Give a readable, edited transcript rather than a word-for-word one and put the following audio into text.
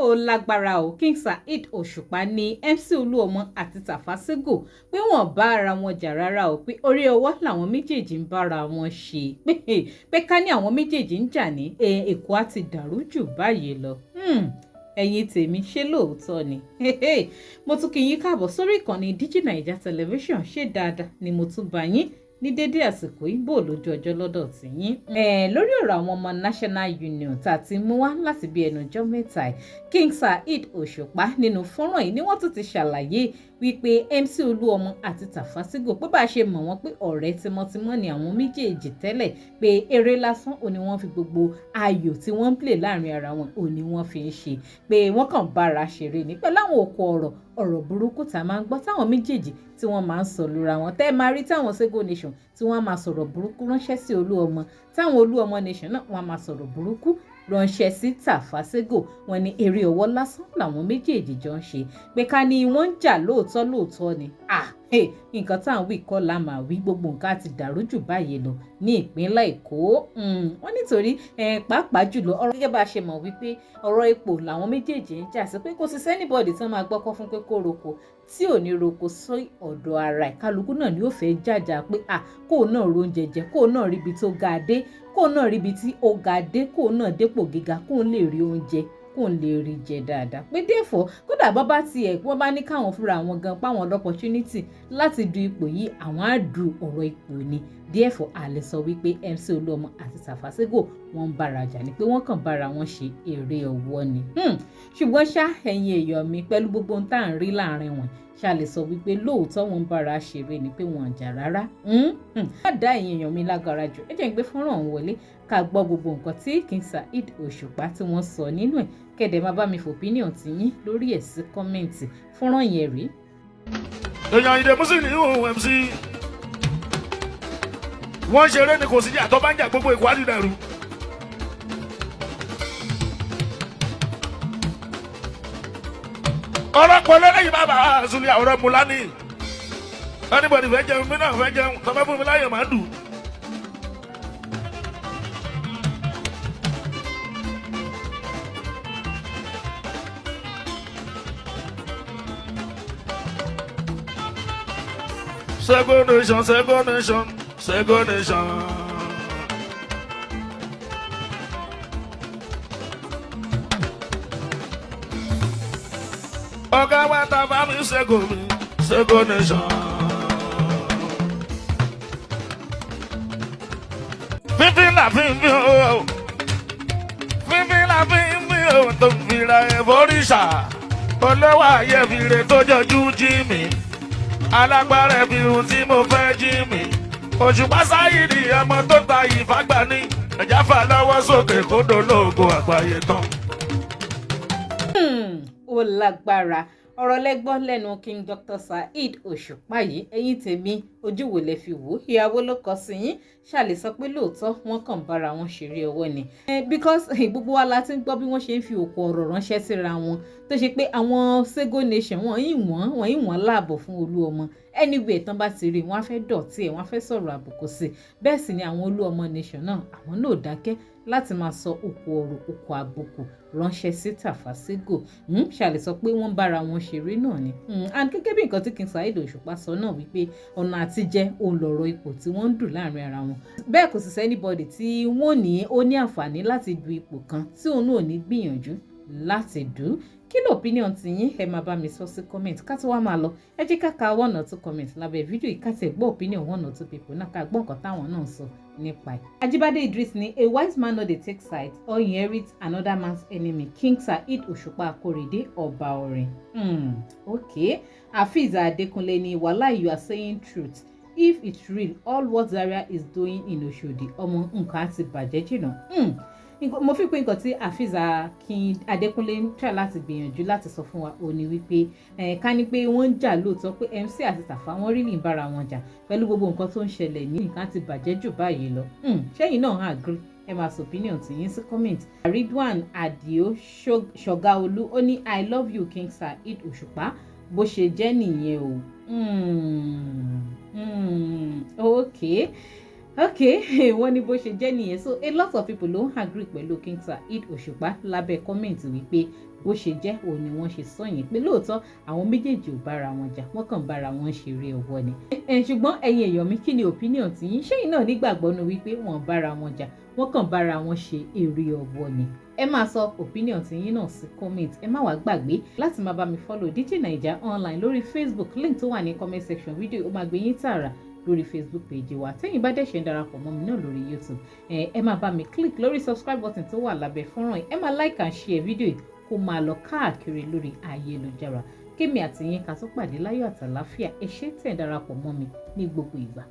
Ó lágbára o. King Saheed Òṣùpá ní MC Olúọmọ àti Tafa Sego pé wọ́n bá ara wọn jà rárá o, pé orí ọwọ́ làwọn méjèèjì ń bára wọn ṣe, pé ká ní àwọn méjèèjì ń jà ní Èkó á ti dàrú jù báyìí lọ. Ẹ̀yin tèmi, ṣé lóòótọ́ ni? Mo tún kí yín káàbọ̀ sórí ìkànnì Digi Naija Television. Ṣé dáadáa ni mo tún bá yín ní dédé àsìkò yìí? Bò lójú ọjọ́ lọ́dọ̀ tí yín? Lórí ọ̀rọ̀ àwọn ọmọ National Union tá a ti mú wá láti bí ẹnu ọjọ́ mẹ́ta ẹ̀, King Saheed Òṣùpá nínú fọ́nrán yìí ni wọ́n tún ti ṣàlàyé wípé MC Olúọmọ àti Tafa Sego, pé bá a ṣe mọ̀ wọ́n pé ọ̀rẹ́ tímọ́tímọ́ ni àwọn méjèèjì tẹ́lẹ̀, pé eré lásán ò ní wọ́n fi gbogbo ayò tí wọ́n ń play láàrin ara wọn ò ní wọ́n fi ń ṣe, pé wọ́n kàn bára ṣeré ní pẹ̀lú àwọn òkú ọ̀rọ̀ ọ̀rọ̀ burúkú tá a máa ń gbọ́ táwọn méjèèjì tí wọ́n máa ń sọ lura wọn, tẹ́ ẹ máa rí táwọn Sego Nation tí wọ́n á máa sọ̀rọ̀ burúkú ránṣẹ́ sí Olúọmọ, táwọn Olúọmọ Nation náà wọ́n á máa sọ̀rọ̀ burúkú ránṣẹ́ sí Tafa Sego. Wọ́n ní eré ọwọ́ lásán làwọn méjèèjì jọ ń ṣe, pé ká ní wọ́n ń jà lóòótọ́ lóòótọ́ ni, nǹkan tá à ń wí kọ́ la máa wí, gbogbo nǹkan á ti dàrú jù báyìí lọ ní ìpínlẹ̀ Èkó. Wọ́n nítorí pàápàá jùlọ ọ̀rọ̀, gẹ́gẹ́ bá a ṣe mọ̀ wípé ọ̀rọ̀ ipò làwọn méjèèjì ń jà sí, pé kò sí anybody tí wọ́n máa gbọ́kọ́ fún pé kó roko tí ò ní roko sí ọ̀dọ̀ ara ẹ̀. Kálukú náà ni ó fẹ́ jàjà pé à kóun náà róúnjẹ jẹ, kóun náà ríbi tó ga dé, kóun náà ríbi tí ó ga dé, kóun náà dépò gíga, kóun lè rí oúnjẹ, kóun lè rí jẹ dáadáa. Pé therefore, kódà bọ́ bá tiẹ̀ wọ́n bá ní káwọn fúnra àwọn gan páwọn l'opportunity láti du ipò yìí, àwọn á du ọ̀rọ̀ ipò ni. Therefore, a lè sọ wípé MC Olúọmọ àti Tafa Sego wọ́n ń bára jà ni, pé wọ́n kàn bára wọn ṣe eré ọwọ́ ni. Ṣùgbọ́n ṣá, ẹ̀yin èèyàn mi, pẹ̀lú gbogbo ohun tá à ń rí láàrin wọn, ṣá lè sọ wípé lóòótọ́ wọn ń bára ṣeré ni, pé wọn jà rárá? Má dá ẹ̀yin èèyàn mi lágara jù. Ẹ jẹ́ ń gbé fọ́nrán ọ̀hún wọlé, ká gbọ́ gbogbo nǹkan tí King Saheed Òṣùpá tí wọ́n sọ nínú ẹ̀, kẹ̀dẹ̀ máa bá mi fi opinion tí yín lórí ẹ̀ sí comment. Fọ́nrán yẹn rèé. Èèyàn ìdè mùsùlùmí MC wọ́n ṣeré ni, kò sí jà tó bá ń jà, gbogbo ìwádìí dàrú. Ọ̀rọ̀ pọ̀ lẹ́yìn bàbá àzùlẹ̀ ọ̀rọ̀ múlání. Anybody fẹ́ jẹun, mi náà fẹ́ jẹun, tọ́mọ fún mi láyè máa dùn. Sego Nation, Sego Nation, Sego Nation. Ọ̀gá wa ta bá mi Sego mi, Sego Nation. Fífín là fífín o, fífín là fífín o, tó ń fira ẹ̀ bóríṣà. Olówó ayé fìrè tó jọjú jí mi, alágbára ẹbí ohun tí mo fẹ́ jí mi. Òṣùpá Sáyìdì, ọmọ tó ta ìfágbà ní ẹ̀já fà lọ́wọ́ sókè kó dológo àgbáyé tán. Ó lágbára. Ọ̀rọ̀ lẹ́gbọ́n lẹ́nu King Dr. Saheed Òṣùpá yìí. Ẹ̀yin tèmi, ojú wo lẹ fi wò ó? Ìyàwó ló kọ sí yín. Ṣàlè sọ pé lóòótọ́ wọ́n kàn bára wọn ṣeré ọwọ́ ni? Because gbogbo wa la ti ń gbọ́ bí wọ́n ṣe ń fi òkú ọ̀rọ̀ ránṣẹ́ síra wọn, tó ṣe pé àwọn Sego Nation wọ́n yìí wọ́n láàbọ̀ fún Olúọmọ. Anyway, tán bá ti rí, wọ́n á fẹ́ dọ̀tí ẹ̀, wọ́n á fẹ́ sọ̀rọ̀ àbùkù sí i. Bẹ́ẹ̀ sì ni àwọn Olúọmọ Nation náà, àwọn náà ò dákẹ́ láti máa sọ òkú ọ̀rọ̀, òkú àbùkù ránṣẹ́ sí Tafa Sego. Ṣàlè sọ pé wọ́n bára wọn ṣeré náà ni? And gẹ́gẹ́ bí nǹkan tí King Saheed Òṣùpá sọ náà wípé ọ̀nà àtijẹ òun lọ̀rọ̀ ipò tí wọ́n ń dù láàrin ara wọn. Bẹ́ẹ̀ kò sì sí anybody tí wọ́n ní ó ní àǹfààní láti du ipò kan tí òun náà ò ní gbìyànjú láti dù ú. Kí ló opinion ti yín? Ẹ máa bá mi sọ sí comment. Ká tó wá máa lọ, ẹ jẹ́ ká ka one or two comment lábẹ́ fídíò yìí, ká tẹ̀ gbọ́ opinion one or two people náà, ká gbọ́ nǹkan táwọn náà sọ nípa ẹ̀. Ajibade Idris ní, "A wise man no dey take side or inherit another man's enemy. King Saheed Òṣùpá Akorede, ọba orin." Okay. Hafiz Adekunle ní, "Wàláì, you are saying truth. If it's real, all what Zaria is doing in Oshodi, ọmọ, nǹkan á ti bàjẹ́ jìnnà." Mo fi pé nǹkan tí Hafiz Akin Adékúnlé ń try láti gbìyànjú láti sọ fún wa ò ní wípé ká ní pé wọ́n ń jà lóòótọ́, pé MC àti Tàfà wọ́n rí ní bára wọn jà, pẹ̀lú gbogbo nǹkan tó ń ṣẹlẹ̀ ní, nǹkan ti bàjẹ́ jù báyìí lọ. Ṣẹ́yìn náà agree? Ẹ máa sọ opinion tí yín sí comment. Ridwan Adio Ṣọ̀gáolú, ó ní, "I love you, King Saheed Òṣùpá. Bó ṣe jẹ́ nìyẹn o." Okay. Ok, wọ́n ní bó ṣe jẹ́ nìyẹn. So a lot of people ló ń agree pẹ̀lú King Saheed Òṣùpá lábẹ́ comment wípé bó ṣe jẹ́ òun ni wọ́n ṣe sọ yẹn, pé lóòótọ́ àwọn méjèèjì ò bára wọn jà, wọ́n kàn bára wọn ṣeré ọwọ́ ni. Ṣùgbọ́n ẹ̀yin èèyàn mi, kí ni opinion tiyín? Ṣẹ́yìn náà nígbàgbọ́ nu wípé wọ́n bára wọn jà, wọ́n kàn bára wọn ṣe eré ọwọ́ ni? Ẹ máa sọ opinion tiyín náà sí comment. Ẹ má wàá gbàgbé láti máa bá mi follow DJ Naija Online lórí Facebook. Link tó wà ní comment section video, ó máa gbé yín tààrà lórí Facebook page wa. Tẹ́yìn bá dẹ̀ ṣe ń darapọ̀ mọ́ mi náà lórí YouTube, ẹ máa bá mi click lórí subscribe button tó wà lábẹ́ fọ́nrán yìí. Ẹ máa like and share fídíò yìí kó máa lọ káàkiri lórí ayélujára. Kémi àti yín ká tó pàdé láyọ̀ àtàláfíà. Ẹ ṣé tẹ̀ ń darapọ̀ mọ́ mi ní gbogbo ìgbà.